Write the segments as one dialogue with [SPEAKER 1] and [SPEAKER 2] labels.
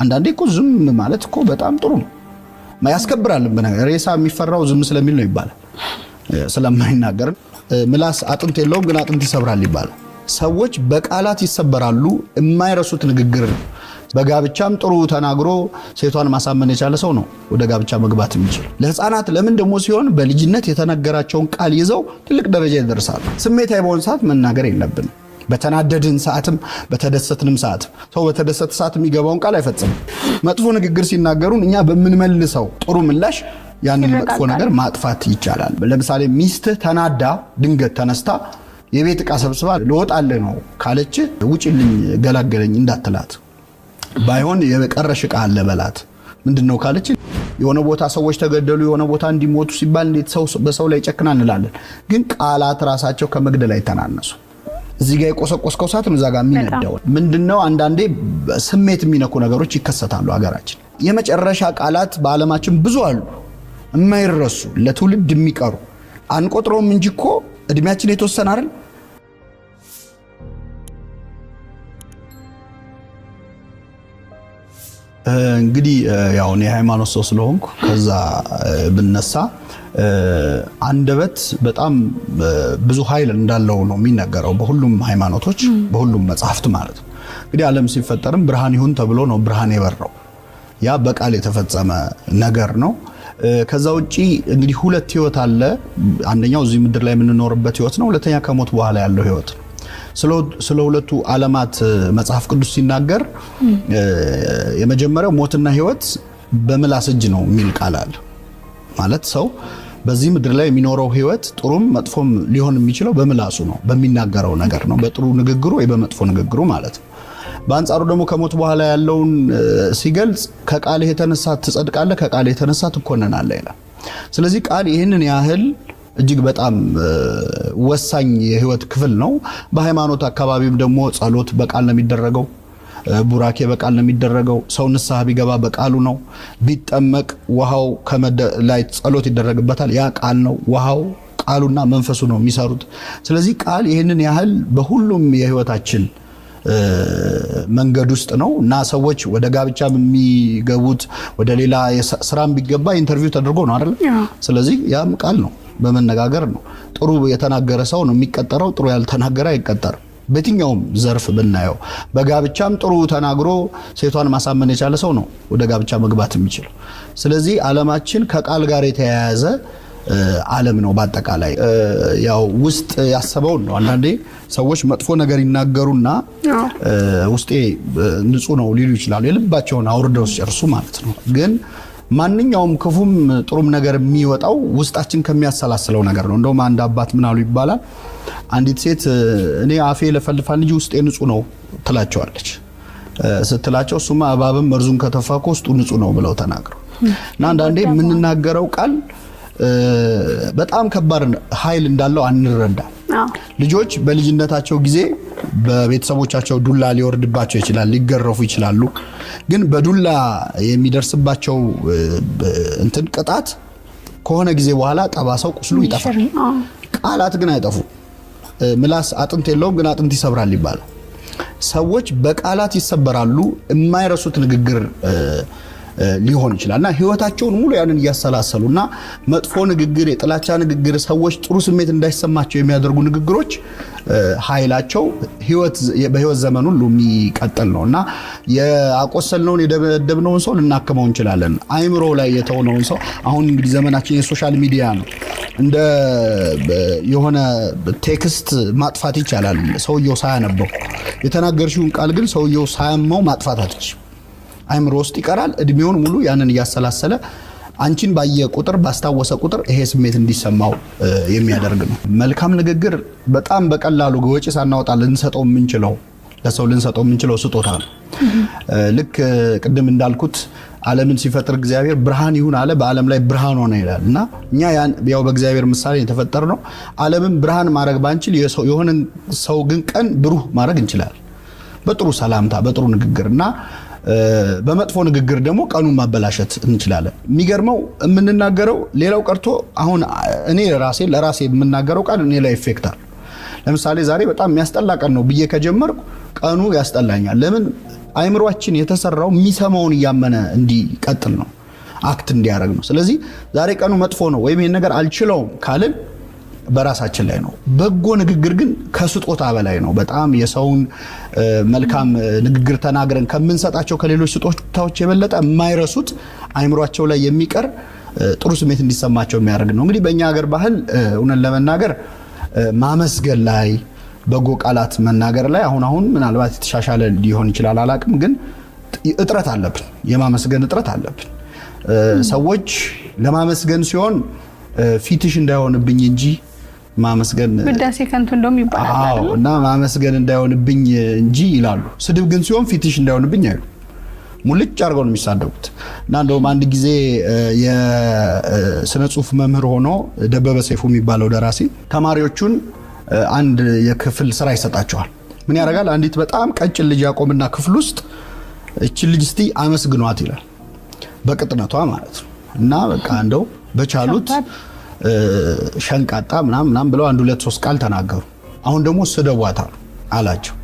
[SPEAKER 1] አንዳንዴ እኮ ዝም ማለት እኮ በጣም ጥሩ ነው፣ ያስከብራል። በነገር ሬሳ የሚፈራው ዝም ስለሚል ነው ይባላል፣ ስለማይናገር። ምላስ አጥንት የለውም ግን አጥንት ይሰብራል ይባላል። ሰዎች በቃላት ይሰበራሉ። የማይረሱት ንግግር ነው። በጋብቻም ጥሩ ተናግሮ ሴቷን ማሳመን የቻለ ሰው ነው ወደ ጋብቻ መግባት የሚችል። ለሕፃናት ለምን ደግሞ ሲሆን በልጅነት የተነገራቸውን ቃል ይዘው ትልቅ ደረጃ ይደርሳሉ። ስሜታዊ በሆን ሰዓት መናገር የለብንም። በተናደድን ሰዓትም በተደሰትንም ሰዓት ሰው በተደሰተ ሰዓት የሚገባውን ቃል አይፈጽምም። መጥፎ ንግግር ሲናገሩን እኛ በምንመልሰው ጥሩ ምላሽ ያንን መጥፎ ነገር ማጥፋት ይቻላል። ለምሳሌ ሚስትህ ተናዳ ድንገት ተነስታ የቤት ዕቃ ሰብስባ ልወጣልህ ነው ካለች ውጭልኝ ገላገለኝ እንዳትላት፣ ባይሆን የቀረሽ ዕቃ አለ በላት። ምንድን ነው ካለች የሆነ ቦታ ሰዎች ተገደሉ፣ የሆነ ቦታ እንዲሞቱ ሲባል እንዴት ሰው በሰው ላይ ጨክና እንላለን። ግን ቃላት ራሳቸው ከመግደል አይተናነሱ። እዚህ ጋር የቆሰቆስከው እሳት ነው እዛ ጋር የሚነዳው። ምንድነው አንዳንዴ ስሜት የሚነኩ ነገሮች ይከሰታሉ። ሀገራችን የመጨረሻ ቃላት በዓለማችን ብዙ አሉ፣ የማይረሱ ለትውልድ የሚቀሩ አንቆጥረውም እንጂ እኮ እድሜያችን የተወሰነ አይደል? እንግዲህ ያው እኔ የሃይማኖት ሰው ስለሆንኩ ከዛ ብነሳ አንደበት በጣም ብዙ ኃይል እንዳለው ነው የሚነገረው በሁሉም ሃይማኖቶች፣ በሁሉም መጽሐፍት ማለት ነው። እንግዲህ ዓለም ሲፈጠርም ብርሃን ይሁን ተብሎ ነው ብርሃን የበራው። ያ በቃል የተፈጸመ ነገር ነው። ከዛ ውጪ እንግዲህ ሁለት ህይወት አለ። አንደኛው እዚህ ምድር ላይ የምንኖርበት ህይወት ነው። ሁለተኛ ከሞት በኋላ ያለው ህይወት ነው። ስለ ሁለቱ ዓለማት መጽሐፍ ቅዱስ ሲናገር የመጀመሪያው ሞትና ህይወት በምላስ እጅ ነው የሚል ቃል አለ። ማለት ሰው በዚህ ምድር ላይ የሚኖረው ህይወት ጥሩም መጥፎም ሊሆን የሚችለው በምላሱ ነው፣ በሚናገረው ነገር ነው፣ በጥሩ ንግግሩ ወይ በመጥፎ ንግግሩ ማለት ነው። በአንጻሩ ደግሞ ከሞት በኋላ ያለውን ሲገልጽ ከቃልህ የተነሳ ትጸድቃለህ፣ ከቃልህ የተነሳ ትኮነናለህ ይላል። ስለዚህ ቃል ይህንን ያህል እጅግ በጣም ወሳኝ የህይወት ክፍል ነው። በሃይማኖት አካባቢም ደግሞ ጸሎት በቃል ነው የሚደረገው። ቡራኬ በቃል ነው የሚደረገው። ሰው ንስሐ ቢገባ በቃሉ ነው። ቢጠመቅ ውሃው ላይ ጸሎት ይደረግበታል። ያ ቃል ነው። ውሃው ቃሉና መንፈሱ ነው የሚሰሩት። ስለዚህ ቃል ይህንን ያህል በሁሉም የህይወታችን መንገድ ውስጥ ነው እና ሰዎች ወደ ጋብቻ የሚገቡት ወደ ሌላ ስራም ቢገባ interview ተደርጎ ነው አይደል? ስለዚህ ያም ቃል ነው፣ በመነጋገር ነው። ጥሩ የተናገረ ሰው ነው የሚቀጠረው፣ ጥሩ ያልተናገረ አይቀጠርም። በየትኛውም ዘርፍ ብናየው በጋብቻም ጥሩ ተናግሮ ሴቷን ማሳመን የቻለ ሰው ነው ወደ ጋብቻ መግባት የሚችለው። ስለዚህ ዓለማችን ከቃል ጋር የተያያዘ ዓለም ነው። በአጠቃላይ ያው ውስጥ ያሰበውን ነው። አንዳንዴ ሰዎች መጥፎ ነገር ይናገሩና ውስጤ ንጹህ ነው ሊሉ ይችላሉ። የልባቸውን አውርደው ሲጨርሱ ማለት ነው። ግን ማንኛውም ክፉም ጥሩም ነገር የሚወጣው ውስጣችን ከሚያሰላስለው ነገር ነው። እንደውም አንድ አባት ምን አሉ ይባላል፣ አንዲት ሴት እኔ አፌ ለፈልፋል እንጂ ውስጤ ንጹህ ነው ትላቸዋለች። ስትላቸው እሱማ እባብም መርዙን ከተፋ እኮ ውስጡ ንጹህ ነው ብለው ተናግረው እና አንዳንዴ የምንናገረው ቃል በጣም ከባድ ኃይል እንዳለው አንረዳም። ልጆች በልጅነታቸው ጊዜ በቤተሰቦቻቸው ዱላ ሊወርድባቸው ይችላል፣ ሊገረፉ ይችላሉ። ግን በዱላ የሚደርስባቸው እንትን ቅጣት ከሆነ ጊዜ በኋላ ጠባሳው፣ ቁስሉ ይጠፋል። ቃላት ግን አይጠፉም። ምላስ አጥንት የለውም ግን አጥንት ይሰብራል ይባላል። ሰዎች በቃላት ይሰበራሉ። የማይረሱት ንግግር ሊሆን ይችላል እና ህይወታቸውን ሙሉ ያንን እያሰላሰሉ እና መጥፎ ንግግር፣ የጥላቻ ንግግር፣ ሰዎች ጥሩ ስሜት እንዳይሰማቸው የሚያደርጉ ንግግሮች ኃይላቸው በህይወት ዘመን ሁሉ የሚቀጥል ነው እና ያቆሰልነውን የደበደብነውን ሰው ልናክመው እንችላለን። አይምሮ ላይ የተውነውን ሰው አሁን እንግዲህ ዘመናችን የ social media ነው። እንደ የሆነ text ማጥፋት ይቻላል ሰውየው ሳያነበው። የተናገርሽውን ቃል ግን ሰውየው ሳያመው ማጥፋት አትችይም። አይምሮ ውስጥ ይቀራል። እድሜውን ሙሉ ያንን እያሰላሰለ አንቺን ባየ ቁጥር ባስታወሰ ቁጥር ይሄ ስሜት እንዲሰማው የሚያደርግ ነው። መልካም ንግግር በጣም በቀላሉ ወጪ ሳናወጣ ልንሰጠው የምንችለው ለሰው ልንሰጠው የምንችለው ስጦታ ነው። ልክ ቅድም እንዳልኩት ዓለምን ሲፈጥር እግዚአብሔር ብርሃን ይሁን አለ፣ በዓለም ላይ ብርሃን ሆነ ይላል እና እኛ ያው በእግዚአብሔር ምሳሌ የተፈጠር ነው። ዓለምን ብርሃን ማድረግ ባንችል የሆነን ሰው ግን ቀን ብሩህ ማድረግ እንችላለን፣ በጥሩ ሰላምታ፣ በጥሩ ንግግር እና በመጥፎ ንግግር ደግሞ ቀኑን ማበላሸት እንችላለን። የሚገርመው የምንናገረው ሌላው ቀርቶ አሁን እኔ ራሴ ለራሴ የምናገረው ቃል እኔ ላይ effect አለው። ለምሳሌ ዛሬ በጣም የሚያስጠላ ቀን ነው ብዬ ከጀመርኩ ቀኑ ያስጠላኛል። ለምን? አይምሯችን የተሰራው የሚሰማውን እያመነ እንዲቀጥል ነው፣ act እንዲያደርግ ነው። ስለዚህ ዛሬ ቀኑ መጥፎ ነው ወይም ይህን ነገር አልችለውም ካልን በራሳችን ላይ ነው። በጎ ንግግር ግን ከስጦታ በላይ ነው። በጣም የሰውን መልካም ንግግር ተናግረን ከምንሰጣቸው ከሌሎች ስጦታዎች የበለጠ የማይረሱት፣ አይምሯቸው ላይ የሚቀር፣ ጥሩ ስሜት እንዲሰማቸው የሚያደርግ ነው። እንግዲህ በእኛ ሀገር ባህል እውነት ለመናገር ማመስገን ላይ፣ በጎ ቃላት መናገር ላይ አሁን አሁን ምናልባት የተሻሻለ ሊሆን ይችላል፣ አላቅም፣ ግን እጥረት አለብን። የማመስገን እጥረት አለብን። ሰዎች ለማመስገን ሲሆን ፊትሽ እንዳይሆንብኝ እንጂ ማመስገን
[SPEAKER 2] ውዳሴ ከንቱ እንደውም ይባላል።
[SPEAKER 1] አዎ፣ እና ማመስገን እንዳይሆንብኝ እንጂ ይላሉ። ስድብ ግን ሲሆን ፊትሽ እንዳይሆንብኝ አይሉ፣ ሙልጭ አድርገው ነው የሚሳደቡት። እና እንደውም አንድ ጊዜ የስነ ጽሁፍ መምህር ሆኖ ደበበ ሰይፉ የሚባለው ደራሲ ተማሪዎቹን አንድ የክፍል ስራ ይሰጣቸዋል። ምን ያደርጋል? አንዲት በጣም ቀጭን ልጅ ያቆምና ክፍል ውስጥ እችን ልጅ እስቲ አመስግኗት ይላል። በቅጥነቷ ማለት ነው። እና በቃ እንደው በቻሉት ሸንቃጣ ምናምን ምናምን ብለው አንድ ሁለት ሶስት ቃል ተናገሩ። አሁን ደግሞ ስደቧት አሉ አላቸው።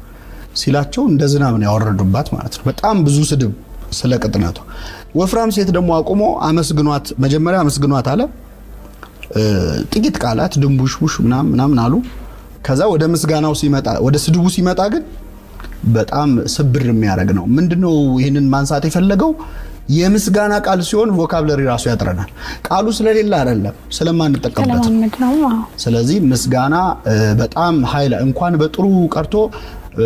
[SPEAKER 1] ሲላቸው እንደ ዝናብ ነው ያወረዱባት ማለት ነው። በጣም ብዙ ስድብ ስለ ቅጥነቷ። ወፍራም ሴት ደግሞ አቁሞ አመስግኗት፣ መጀመሪያ አመስግኗት አለ። ጥቂት ቃላት ድንቡሽቡሽ ምናምን ምናምን አሉ። ከዛ ወደ ምስጋናው ሲመጣ፣ ወደ ስድቡ ሲመጣ ግን በጣም ስብር የሚያደርግ ነው። ምንድነው ይህንን ማንሳት የፈለገው? የምስጋና ቃል ሲሆን vocabulary ራሱ ያጥረናል። ቃሉ ስለሌለ አይደለም፣ ስለማንጠቀምበት ነው። ስለዚህ ምስጋና በጣም ኃይል፣ እንኳን በጥሩ ቀርቶ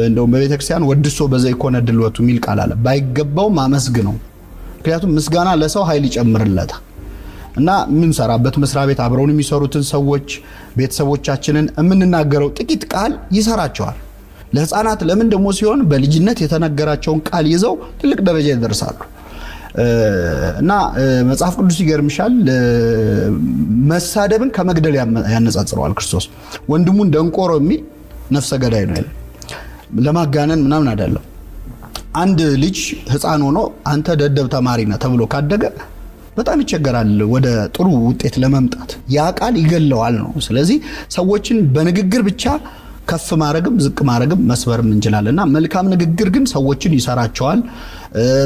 [SPEAKER 1] እንደውም በቤተክርስቲያን ወድሶ በዘኢኮነ ድልወቱ የሚል ቃል አለ። ባይገባው ማመስግነው። ምክንያቱም ምስጋና ለሰው ኃይል ይጨምርለታል። እና የምንሰራበት መስሪያ ቤት አብረውን የሚሰሩትን ሰዎች፣ ቤተሰቦቻችንን የምንናገረው ጥቂት ቃል ይሰራቸዋል። ለህፃናት ለምን ደግሞ ሲሆን በልጅነት የተነገራቸውን ቃል ይዘው ትልቅ ደረጃ ይደርሳሉ። እና መጽሐፍ ቅዱስ ይገርምሻል፣ መሳደብን ከመግደል ያነጻጽረዋል። ክርስቶስ ወንድሙን ደንቆሮ የሚል ነፍሰ ገዳይ ነው ያለ። ለማጋነን ምናምን አይደለም። አንድ ልጅ ህፃን ሆኖ አንተ ደደብ ተማሪ ነህ ተብሎ ካደገ በጣም ይቸገራል ወደ ጥሩ ውጤት ለመምጣት። ያ ቃል ይገለዋል ነው። ስለዚህ ሰዎችን በንግግር ብቻ ከፍ ማድረግም ዝቅ ማድረግም መስበርም እንችላለን። እና መልካም ንግግር ግን ሰዎችን ይሰራቸዋል።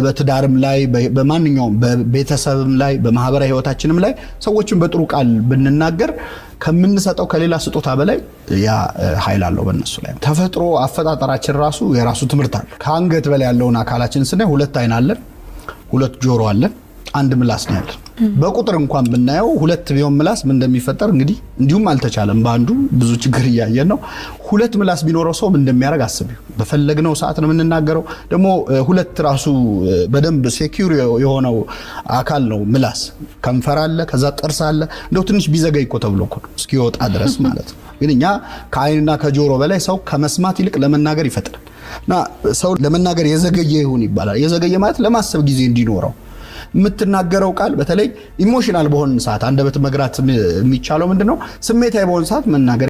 [SPEAKER 1] በትዳርም ላይ፣ በማንኛውም በቤተሰብም ላይ፣ በማህበራዊ ህይወታችንም ላይ ሰዎችን በጥሩ ቃል ብንናገር ከምንሰጠው ከሌላ ስጦታ በላይ ያ ኃይል አለው በእነሱ ላይ። ተፈጥሮ አፈጣጠራችን ራሱ የራሱ ትምህርት አለው። ከአንገት በላይ ያለውን አካላችን ስናይ ሁለት አይን አለን፣ ሁለት ጆሮ አለን፣ አንድ ምላስ ነው ያለን። በቁጥር እንኳን ብናየው ሁለት ቢሆን ምላስ ምን እንደሚፈጠር እንግዲህ እንዲሁም አልተቻለም። በአንዱ ብዙ ችግር እያየን ነው። ሁለት ምላስ ቢኖረው ሰው ምን እንደሚያደርግ አስቢው። በፈለግነው ሰዓት ነው የምንናገረው። ደግሞ ሁለት ራሱ በደንብ secure የሆነው አካል ነው ምላስ። ከንፈር አለ፣ ከዛ ጥርስ አለ። እንደው ትንሽ ቢዘገይ እኮ ተብሎ እኮ ነው እስኪወጣ ድረስ ማለት ነው። ግን እኛ ከአይንና ከጆሮ በላይ ሰው ከመስማት ይልቅ ለመናገር ይፈጥናል። እና ሰው ለመናገር የዘገየ ይሁን ይባላል። የዘገየ ማለት ለማሰብ ጊዜ እንዲኖረው፣ የምትናገረው ቃል በተለይ emotional በሆን ሰዓት አንደበት መግራት የሚቻለው ምንድነው? ስሜታዊ በሆን ሰዓት መናገር